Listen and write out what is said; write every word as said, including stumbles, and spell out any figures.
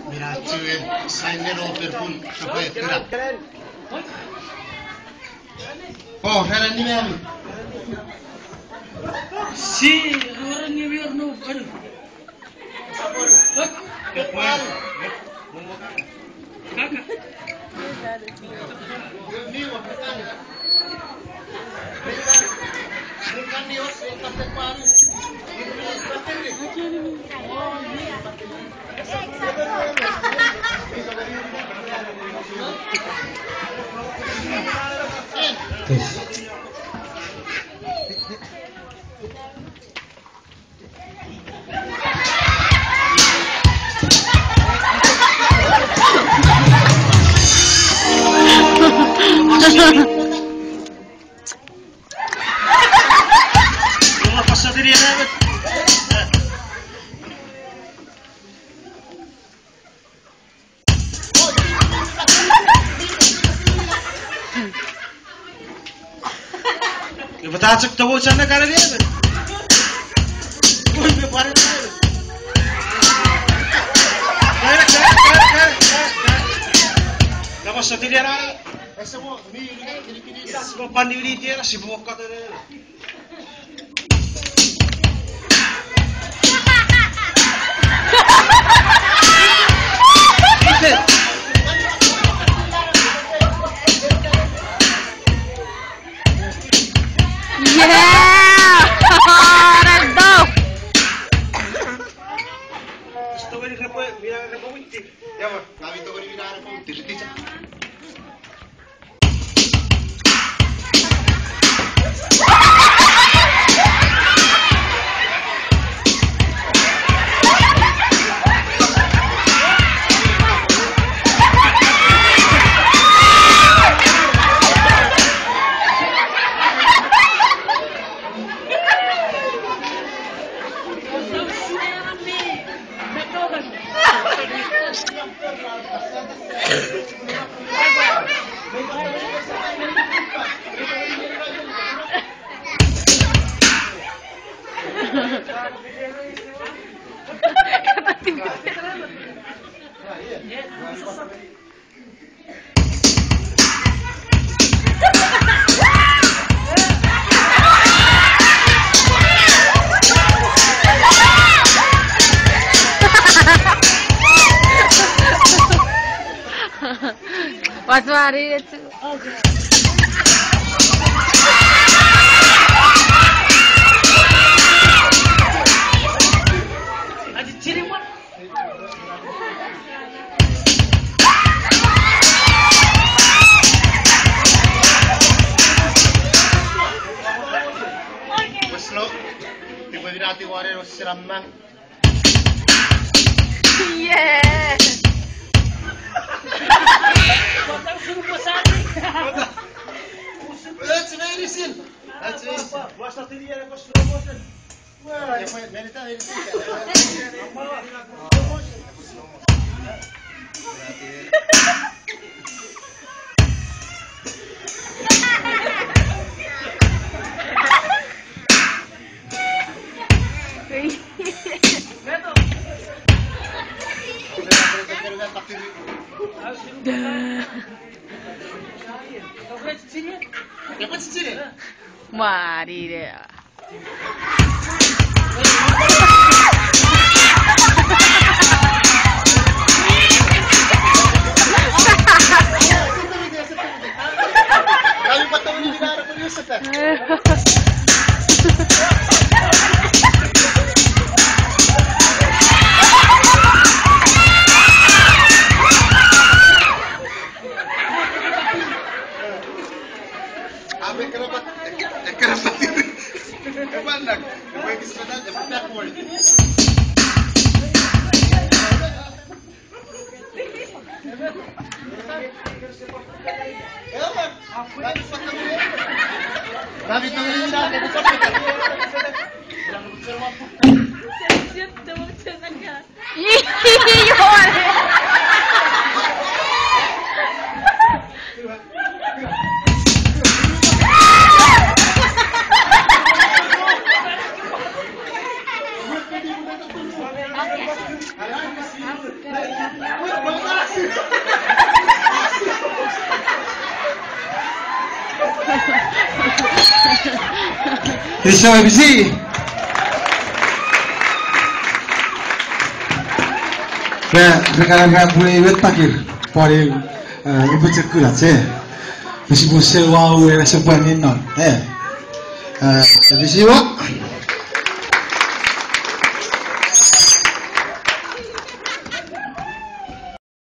Mina chuen sign-eno per pun sopwe kira. O, rana nimemi. Si, rana nimemi, no, kanu. Epwe ta chok tomo channa kana neme. Ui, me pare neme. Kare, kare, kare, kare, kare, kare. Namo sotiri ana. Ese mo, ni, ni, ni, ni, ni. Ese mo pan ni, ni, ni, ese mo kato neme. Yeah! Ronaldo! Watu ari itu. Oslo, tipwe minati ware no siramang. Yeah. That's amazing. That's amazing. Mwarire. Ese pisi. Re, re kan ra pwe iwe takir pwan, eh, ipuchekula che. Pisi pwe se wa u ese pwan ninnon, eh. Eh, pisi wa.